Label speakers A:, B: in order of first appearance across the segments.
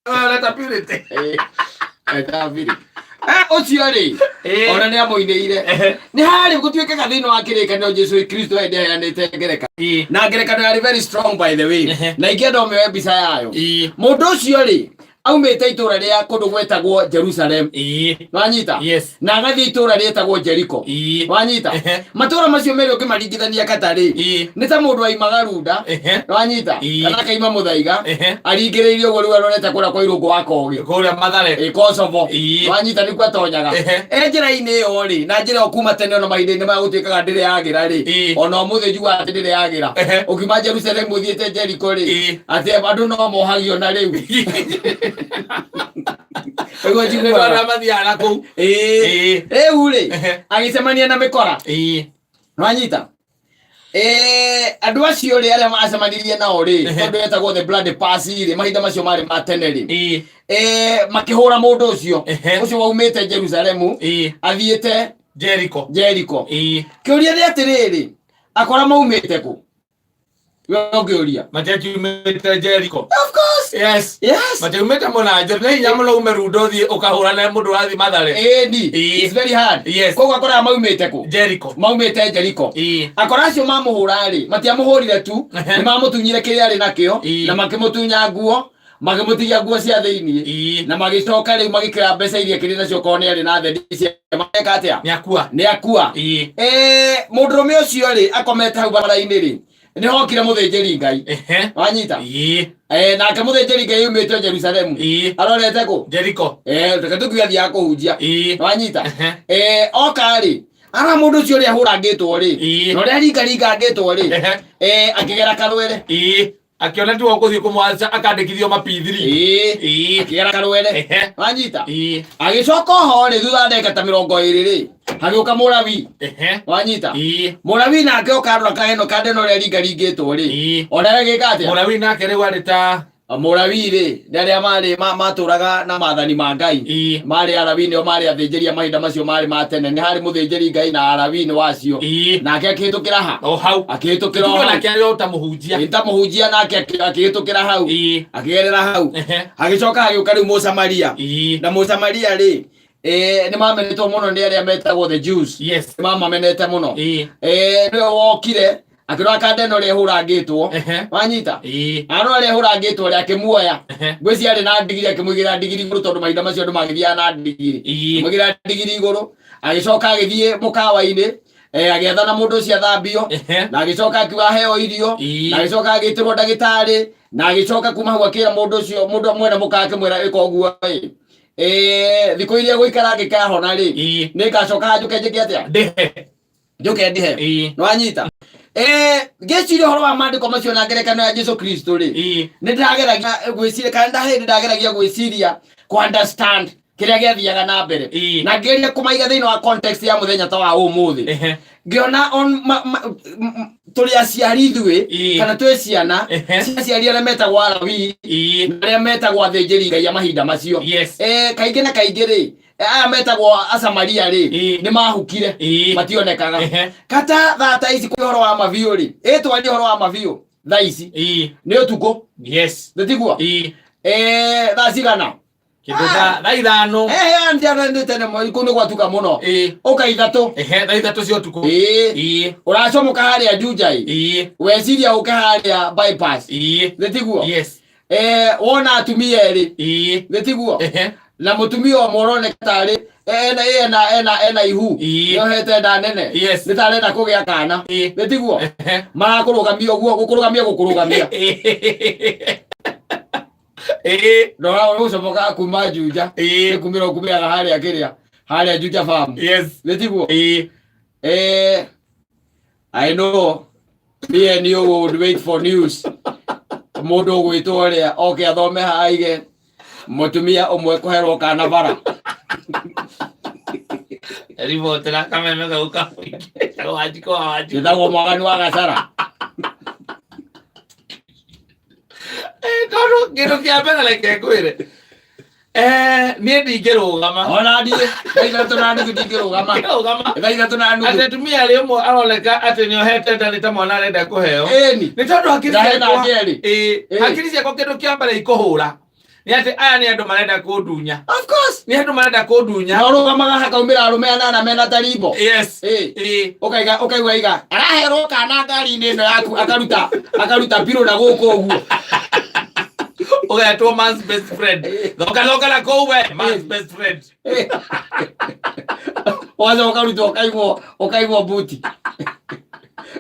A: Areta Purity.
B: Eta Purity. Ũcio rĩ, ona nĩ amũinĩire. Nĩ harĩ gũtuĩkaga thĩinĩ wa kĩrĩkanĩro Jesu Kristo hĩndĩ aheanĩte ngerekano. Na ngerekano yarĩ very strong, by the way. Na ingĩenda ũmĩoe mbica yayo. Mũndũ ũcio rĩ, aumĩte itũũra rĩa kũndũ gwetagwo Jerusalem. Wanyita?
A: Yes.
B: Na agathiĩ itũũra rĩetagwo Jeriko. Wanyita? Matũũra macio merĩ ũngĩmaringithania kata rĩ, nĩ ta mũndũ aimaga Runda. Wanyita? Kana akaima Mũthaiga. Aringĩrĩirie ũguo rĩu arorete kũrĩa kwa Irũngũ wa Kogĩ.
A: Kũrĩa Mathare.
B: Ĩ Kosovo. Wanyita nĩkuo atonyaga. E njĩra-inĩ ĩyo rĩ, na njĩra ĩyo kuma tene ona mahinda-inĩ maya gũtuĩkaga ndĩrĩ yagĩra rĩ, ona ũmũthĩ njugaga atĩ ndĩrĩ yagĩra. Ũkiuma Jerusalem ũthiĩte Jeriko rĩ, atĩ andũ no mohagio na rĩu. Nĩguo
A: Nĩ
B: njiguaga.
A: arĩa mathiaga na kũu.
B: Rĩu rĩ, agĩcemania na mĩkora. Wanyita? Andũ acio rĩ, arĩa macemanirie nao rĩ, tondũ etagwo the blood pass rĩ, mahinda macio marĩ ma tene rĩ, makĩhũra mũndũ ũcio, ũcio waumĩte Jerusalemu athiĩte
A: Jericho.
B: Jeriko. Kĩũria nĩ atĩrĩrĩ, akora maumĩte kũ? We ũngĩũria.
A: Matiakiumĩte Jericho.
B: Of course.
A: Yes.
B: Yes.
A: Matiaumĩte mwena Jericho. Nĩ hinya mũno ume Runda ũthiĩ ũkahũrane mũndũ ũrathiĩ Mathare.
B: Ĩni. It's very hard. Koguo akora maumĩte kũ?
A: Jericho.
B: Maumĩte Jeriko. Akora acio mamũhũra rĩ, matiamũhũrire tu, nĩ mamũtunyire kĩrĩa arĩ nakĩo, na makĩmũtunya nguo, makĩmũtigia nguo cia thĩinĩ, na magĩcoka rĩu magĩkĩra mbeca iria kĩrĩ nacio korwo nĩ arĩ na thendi cia mageka atĩa?
A: Nĩ akua.
B: Nĩ akua. Mũndũrũme ũcio rĩ, akomete hau barabara-inĩ rĩ, nĩ hokire mũthĩnjĩri Ngai. Wanyita? Nake mũthĩnjĩri Ngai aumĩte Jerusalemu. Arorete kũ?
A: Jericho.
B: Reke tũkiuge athiaga kũhunjia. Wanyita? Oka rĩ, ara mũndũ ũcio ũrĩa ahũrangĩtwo rĩ, na ũrĩa ringaringangĩtwo rĩ, akĩgera karwere.
A: Akĩona tiwe ũgũthiĩ kũmwaca akandĩkithio mapithiri.
B: Akĩgera karwere. Wanyita? Agĩcoka oho rĩ, thutha wa ndagĩka ta 20 rĩ, hagĩũka Mũrawi. Wanyita? Mũrawi nake oka arora kaheno kandeno ũrĩa ringaringĩtwo rĩ, ona agĩka atĩa?
A: Mũrawi nake rĩu arĩ ta
B: Mũrawi rĩ, nĩ arĩa marĩ matũraga na maathani ma Ngai. Marĩ Arawi, nĩo marĩ athĩnjĩri a mahinda macio marĩ ma tene. Nĩ harĩ mũthĩnjĩri Ngai na Arawi nĩ wacio. Nake akĩhĩtũkĩra ha?
A: O hau.
B: Akĩhĩtũkĩra o
A: Tuge
B: hau.
A: nake arĩ o ta mũhunjia.
B: Ĩ, ta mũhunjia, nake akĩhĩtũkĩra hau. Akĩgerera hau. Agĩcoka agĩũka rĩu Mũsamaria. Na Mũsamaria rĩ, nĩ mamenetwo mũno nĩ arĩa metagwo the Jews. Nĩ mamamenete mũno. Nĩwe wokire akĩrora kanda ĩno ĩrĩa ĩhũrangĩtwo. Wanyita? Arora ĩrĩa ĩhũrangĩtwo rĩ, akĩmuoya. Ngwĩciria arĩ na ndigiri, akĩmũigĩrĩra ndigiri igũrũ, tondũ mahinda macio andũ magĩthiaga na ndigiri. Akĩmũigĩrĩra ndigiri igũrũ, agĩcoka agĩthiĩ mũkawa-inĩ, agĩathana mũndũ ũcio athambio, na agĩcoka akiuga aheo irio, na agĩcoka agĩtĩrwo ndagĩtarĩ, na agĩcoka kuma hau akĩra mũndũ ũcio, mũndũ mwene mũkawa, akĩmwĩra ĩka ũguo ĩ, thikũ iria gũikara ngĩkahona rĩ, nĩ ngacoka njũke njĩke atĩa?
A: Ndĩhe.
B: Njũke ndĩhe. Nĩwanyita? Ngĩciria ũhoro wa maandĩko macio na ngerekano ya Jesu Kristo rĩ, nĩ ndageragia gwĩciria, kana ndahĩndĩ ndageragia gwĩciria ku understand kĩrĩa gĩathiaga na mbere, na ngĩgeria kũmaiga thĩinĩ wa context ya mũthenya ta wa ũmũthĩ. Ngĩona on tũrĩ aciari ithuĩ, kana twĩ ciana cia aciari arĩa metagwo Alawii na arĩa metagwo athĩnjĩri Ngai a mahinda macio. Kaingĩ na kaingĩ rĩ, aya metagwo Asamaria rĩ, nĩ mahukire, mationekaga. Kata thaa ta ici kwĩ ũhoro wa mabiũ rĩ, ĩtwarie ũhoro wa mabiũ thaa ici nĩ ũtukũ. Nĩtiguo? Thaa cigana?
A: Kĩndũ thaa 5.
B: Ndiana tene kũu nĩ gwatuka mũno. Ũka 3.
A: Thaa 3 cia ũtukũ.
B: Ũracomoka harĩa Juja ĩ, weciria ũke harĩa bypass. Nĩtiguo?
A: Yes.
B: Wona atumia erĩ. Nĩtiguo? Na mũtumia ũmwe ũroneka tarĩ ena ena ena ena ihu, nĩohete nda nene, nĩ ta arenda kũgĩa kana. Nĩtiguo? Marakũrũgamia ũguo, gũkũrũgamia gũkũrũgamia. Ndora ũgũcomoka kuma Juja, nĩ kumĩra ũkumĩraga harĩa kĩrĩa harĩa Juja farm. Nĩtiguo? I know me and you would wait for news, mũndũ ũgwĩtwo ũrĩa oke athome haha aige mũtumia ũmwe kũherwo kana bara.
A: Ribotera kameme kau ka Wanjikũ wa Wanjikũ.
B: Gĩtagwo Mwaganu wa Gacara.
A: Tondũ kĩndũ kĩa mbere reke ngwĩre, niĩ ndingĩrũgama.
B: Ona niĩ thaa 3:30 ndingĩrũgama.
A: Ndingĩrũgama.
B: Thaa 3:30.
A: Atĩ atumia arĩ ũmwe aroneka atĩ nĩ ohete nda, nĩ ta mwana arenda kũheo. Nĩ tondũ hakiri
B: Na hena
A: ciakwa
B: angĩ erĩ.
A: Hakiri ciakwa kĩndũ kĩa mbere ikũhũra. Nĩ atĩ aya nĩ andũ marenda kũndunya.
B: Of course.
A: Nĩ andũ marenda kũndunya.
B: Na ũrũgamaga hakaumĩra arũme anana mena tarimbo.
A: Yes.
B: Ĩ.
A: Ĩ.
B: Ũkaiga ũkaigua iga araherwo kana ngari-inĩ ĩno yaku akaruta akaruta pirũ na gũkũ ũguo.
A: Ũgetwo man's best friend. Thoka thoka na kũu we, man's best friend.
B: Ũgacoka ũkarutwo ũkaigwo ũkaigwo buti.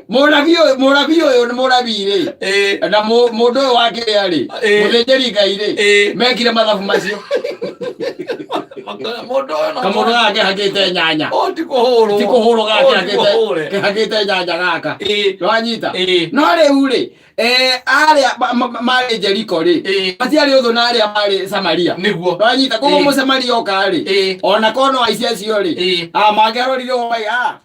B: Mũnabii ũyũ mũnabii ũyũ nĩ mũnabii rĩ.
A: Ĩ.
B: Na mũndũ ũyũ wa kĩrĩa rĩ.
A: Ĩ.
B: Mũthĩnjĩri Ngai rĩ.
A: Ĩ.
B: Mekire mathabu macio.
A: Mũndũ ũyũ no
B: Kamũndũ gaka kehakĩte nyanya.
A: Ũũ ti kũhũrwo.
B: Ti kũhũrwo gaka
A: Ũũ ti
B: kehakĩte
A: kũhũre.
B: kehakĩte nyanya gaka.
A: Ĩ.
B: Nĩwanyita?
A: Ĩ.
B: No rĩu rĩ, arĩa marĩ Jeriko rĩ,
A: Ĩ.
B: matiarĩ ũthũ na arĩa marĩ Samaria.
A: Nĩguo.
B: Nĩwanyita? Koguo
A: Ĩ.
B: Mũsamaria oka rĩ,
A: Ĩ.
B: ona korwo no aici acio rĩ,
A: Ĩ.
B: mangĩarorire ũguo maiga,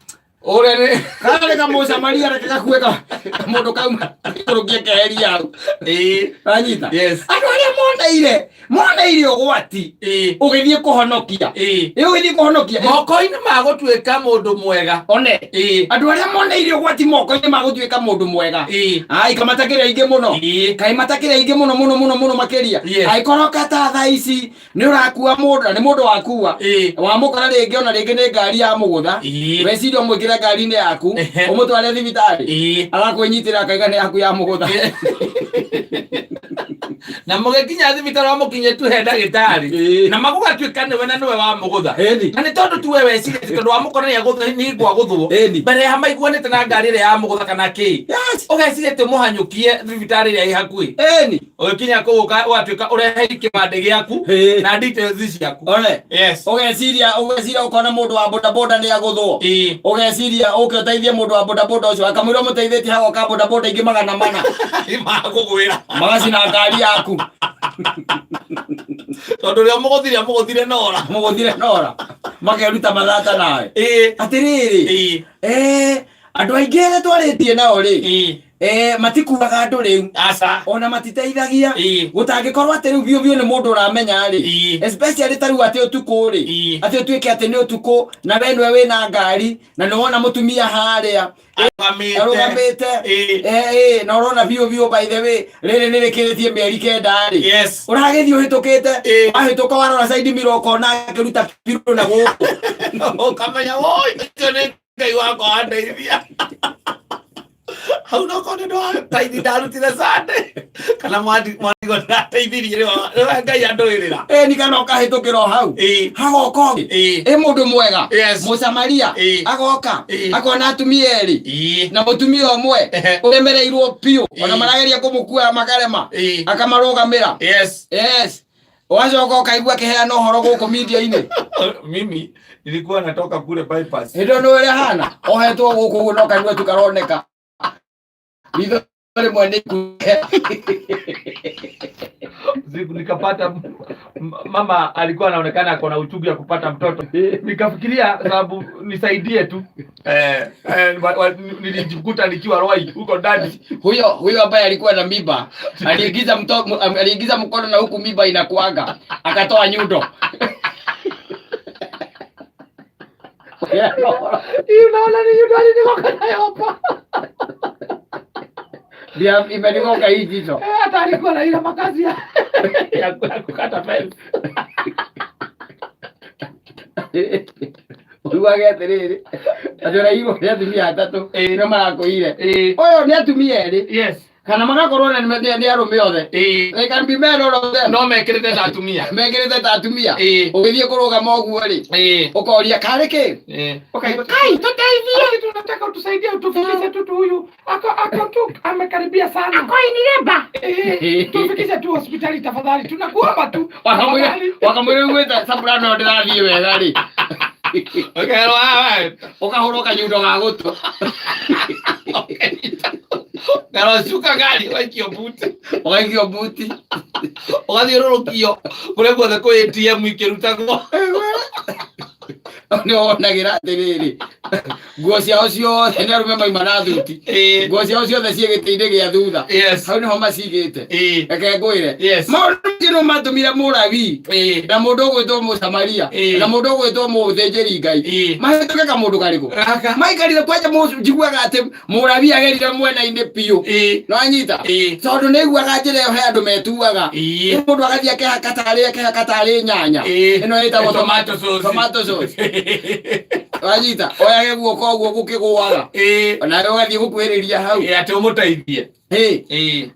A: Ũrĩa nĩ
B: karĩ kamũsamaria reke gakue kamũndũ kauma gĩtũrũkie keheria hau.
A: Ĩ.
B: Nĩwanyita?
A: Yes.
B: Andũ arĩa moneire moneire ũgwati
A: Ĩ.
B: ũgĩthiĩ kũhonokia.
A: Ĩ.
B: Ĩ ũgĩthiĩ kũhonokia.
A: Moko-inĩ ma gũtuĩka mũndũ mwega.
B: One.
A: Ĩ.
B: Andũ arĩa moneire ũgwati moko-inĩ ma gũtuĩka mũndũ mwega.
A: Ĩ.
B: Ai kamatakĩrĩ aingĩ mũno.
A: Ĩ.
B: Kaĩ matakĩrĩ aingĩ mũno mũno mũno mũno makĩria.
A: Yes.
B: Angĩkorwo kata thaa ici nĩ ũrakua mũndũ na nĩ mũndũ wakua.
A: Ĩ.
B: Wamũkora rĩngĩ ona rĩngĩ nĩ ngari ya mũgũtha.
A: Ĩ.
B: Weciria ũmwĩkĩre ngari-inĩ yaku,
A: Ehe.
B: ũmũtware thibitarĩ.
A: Ĩ.
B: Agakwĩnyitĩra akaiga nĩ yaku ya mũgũtha.
A: Na mũgĩkinya thibitarĩ wamũkinyie tu he ndagĩtarĩ.
B: Ĩ.
A: Na magũgatuĩka nĩwe na nĩwe wamũgũtha.
B: Ĩni.
A: Na nĩ tondũ tu we wecirĩtie tondũ wamũkora nĩ agũthwo nĩ ngwagũthwo.
B: Ĩni.
A: Mbere ya maiguanĩte na ngari ĩrĩa yamũgũtha kana kĩ.
B: Yes.
A: Ũgeciria atĩ ũmũhanyũkie thibitarĩ ĩrĩa ĩ hakuhĩ.
B: Ĩni.
A: Ũgĩkinya kũu ũgatuĩka ũrehe kĩbandĩ gĩaku
B: Ĩ.
A: na details ciaku.
B: One.
A: Yes.
B: Ũgeciria ũgeciria ũkona mũndũ wa bodaboda nĩ agũthwo.
A: Ĩ.
B: Ũgeciria ũke ũteithie mũndũ wa bodaboda ũcio akamwĩra ũmũteithĩtie hagoka bodaboda ingĩ 400.
A: Magũgwĩra.
B: Magacina ngari yaku.
A: Tondũ ũrĩa ũmũgũthire amũgũthire nora.
B: Mũgũthire nora. Makeruta mathata nawe.
A: Ĩ.
B: Atĩrĩrĩ.
A: Ĩ.
B: Andũ aingĩ arĩa twarĩtie nao rĩ.
A: Ĩ.
B: Matikuaga andũ rĩu.
A: Aca.
B: Ona matiteithagia.
A: Ĩ.
B: Gũtangĩkorwo atĩ rĩu biũ biũ nĩ mũndũ ũramenya rĩ.
A: Ĩ.
B: Especially ta rĩu atĩ ũtukũ rĩ.
A: Ĩ.
B: Atĩ ũtuĩke atĩ nĩ ũtukũ na we nĩwe wĩna ngari na nĩ wona mũtumia harĩa.
A: Arũgamĩte.
B: Arũgamĩte.
A: Ĩ.
B: Na ũrona biũ biũ by the way rĩrĩ nĩ rĩkĩrĩtie mĩeri 9 rĩ.
A: Yes.
B: Ũragĩthiĩ ũhĩtũkĩte.
A: Ĩ.
B: Wahĩtũka warora side mirror ũkona akĩruta pirũ na gũkũ.
A: Ũkamenya woi ũcio nĩ Ngai wakwa wandeithia. Hau no korwo nĩ wa taithi ndarutire Sunday kana mwarigo ndateithirie nĩwe Ngai andũĩrĩra.
B: Ni kana ũkahĩtũkĩra o hau.
A: Ĩ.
B: Hagoka ũngĩ.
A: Ĩ.
B: Ĩ mũndũ mwega.
A: Yes.
B: Mũsamaria.
A: Ĩ.
B: Agoka.
A: Ĩ.
B: Akona atumia erĩ.
A: Ĩ.
B: Na mũtumia ũmwe
A: Ehe.
B: ũremereirwo biũ. Ona
A: Ĩ.
B: marageria kũmũkua makarema.
A: Ĩ.
B: Akamarũgamĩra.
A: Yes.
B: Yes. Wacoka ũkaigua akĩheana ũhoro gũkũ media-inĩ.
A: Mimi nilikuwa natoka kule bypass.
B: Hĩndĩ ĩyo nĩ ũrĩa hana ohetwo gũkũ ũguo no kanua tu karoneka. Ritho rĩmwe nĩ ikuhe.
A: Siku nikapata mama alikuwa anaonekana ako na uchungu ya kupata mtoto. Nikafikiria sababu nisaidie tu. Nilijikuta nikiwa Ruai huko ndani.
B: Huyo ambaye alikuwa na mimba aliingiza mkono na huku mimba inakuaga akatoa nyundo.
A: Hii unaona ni nyundo alinigonga nayo hapa.
B: Ndio imenigonga hii jicho.
A: Hata alikuwa na ile makazi ya kukata fence.
B: Uiguage atĩrĩrĩ, atĩ ũraigua nĩ atumia atatũ nĩo marakũire.
A: Ĩ.
B: Ũyũ nĩ atumia erĩ.
A: Yes.
B: Kana magakorwo na nĩ arũme othe.
A: Ĩ.
B: They can be men all of them.
A: No mekĩrĩte ta atumia.
B: Mekĩrĩte ta atumia.
A: Ĩ.
B: Ũgĩthiĩ kũrũgama ũguo rĩ.
A: Ĩ.
B: Ũkoria karĩ kĩ?
A: Ĩ.
B: Ũkaigua kai
A: tũteithie. Tunataka utusaidie utufikishe tu huyu. Ako, ako tu amekaribia sana. Ako inireba. Tufikishe tu hospitali tafadhali. Tunakuomba tu.
B: Wakamwĩra uguĩte Soprano ndĩrathiĩ wega rĩ.
A: Ũkerwo haha.
B: Ũkahũrwo kanyundo ga gũtũ.
A: Ũkerwo cuka ngari ũgaikio buti.
B: Ũgaikio buti.
A: Ũgathiũrũrũkio kũrĩa guothe kwĩ ATM ikĩrutagwo.
B: Nĩ wonagĩra atĩrĩrĩ. Nguo ciao ciothe nĩ arũme maima na thuti. Nguo ciao ciothe ciĩ gĩtĩ-inĩ gĩa thutha. Hau nĩho macigĩte. Reke ngwĩre. Maũndũ macio nĩmo matũmire Mũlawii na mũndũ ũgwĩtwo Mũsamaria na mũndũ ũgwĩtwo mũthĩnjĩri Ngai mahĩtũke kamũndũ karĩkũ. Maikarire kwanja njiguaga atĩ Mũlawii agerire mwena-inĩ biũ. Nĩwanyita? Tondũ nĩaiguaga njĩra ĩyo he andũ metuaga. Mũndũ agathiĩ akehaka tarĩ akehaka tarĩ nyanya. Ĩno ĩtagwo
A: Tomato sauce.
B: Tomato sauce. Wanyita? Oyage guoko ũguo gũkĩgũaga. Nawe ũgathiĩ gũkuhĩrĩria hau.
A: Atĩ ũmũteithie.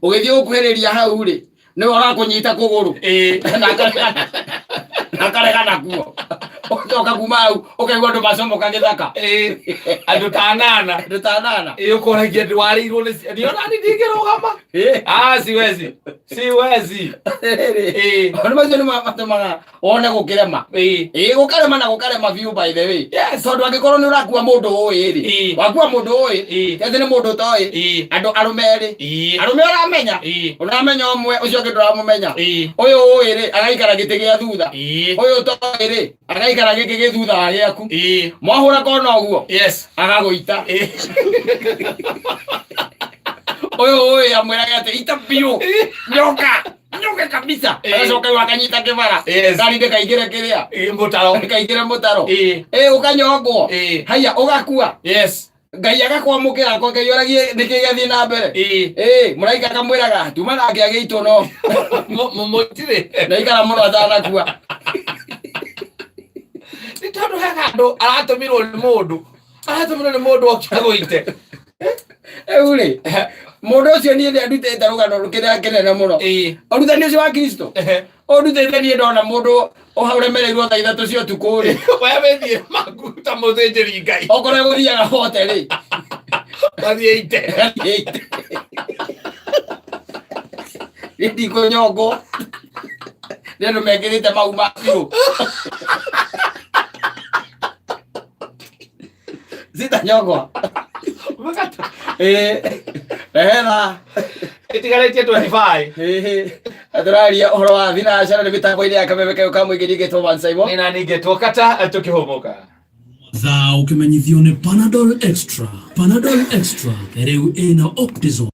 B: Ũgĩthiĩ gũkuhĩrĩria hau rĩ, nĩwe ũrakũnyita kũgũrũ. Na akarega nakuo. Ũcoka kuma hau ũkaigua andũ macomoka gĩthaka.
A: Andũ ta anana.
B: Andũ ta anana.
A: Ũkoragia ndĩ warĩirwo nĩ ndiona ni ndingĩrũgama. Siwezi. Siwezi.
B: Maũndũ macio nĩ matũmaga wone gũkĩrema. Gũkarema na gũkarema biũ by the way. Tondũ angĩkorwo nĩ ũrakua mũndũ ũĩ rĩ, wakua mũndũ ũĩ, ti atĩ nĩ mũndũ ũtoĩ, andũ arũme erĩ, arũme ũramenya, ũramenya ũmwe, ũcio ũngĩ ndũramũmenya. Ũyũ ũĩ rĩ, agaikara gĩtĩ gĩa thutha. Ũyũ ũtoĩ rĩ, agaikara gĩkĩ gĩ thutha wa gĩaku. Mwahũra kona ũguo, agagũita. Ũyũ ũĩ amwĩraga atĩ ita biũ, nyoka. Nyoka kabisa. Agacoka rĩu akanyita kĩbara. Ngari ndĩkaingĩre kĩrĩa.
A: Mũtaro.
B: Ndĩkaingĩre mũtaro. Ũkanyongwo. Haiya, ũgakua. Ngai agakwamũkĩra, ko Ngai oragie nĩkĩ gĩathiĩ na mbere. Mũraika akamwĩraga, tuma nake agĩitwo no.
A: Mũtirĩ.
B: Ndaikara mũno atanakua.
A: Nĩ tondũ he handũ aratũmirwo nĩ mũndũ. Aratũmirwo nĩ mũndũ oke agũite.
B: Rĩu rĩ, mũndũ ũcio niĩ nĩ andutĩte rũgano kĩrĩa kĩnene mũno. Ũrutani ũcio wa Kristo. Ũndutĩte niĩ ndona mũndũ ũremereirwo thaa ithatũ cia ũtukũ rĩ.
A: We wĩthiĩ maku ta mũthĩnjĩri Ngai.
B: Okorwo egũthiaga hote rĩ.
A: Gathiĩ ite.
B: Gathiĩ ite. Niĩ ndikũnyongwo. Nĩ andũ mekĩrĩte mau ma biũ. Sitanyongwa. Rehera.
A: Ĩtigarĩtie 25.
B: Tũraria ũhoro wa thinacara nĩ mĩtambo-inĩ ya kameme kayũ ka mũingĩ ningĩtwo Van Simon.
A: Nĩ na ningĩtwo kata tũkĩhũmũka.
C: Thaa ũkĩmenyithio nĩ Panadol Extra. Panadol Extra rĩu ĩna Optizol.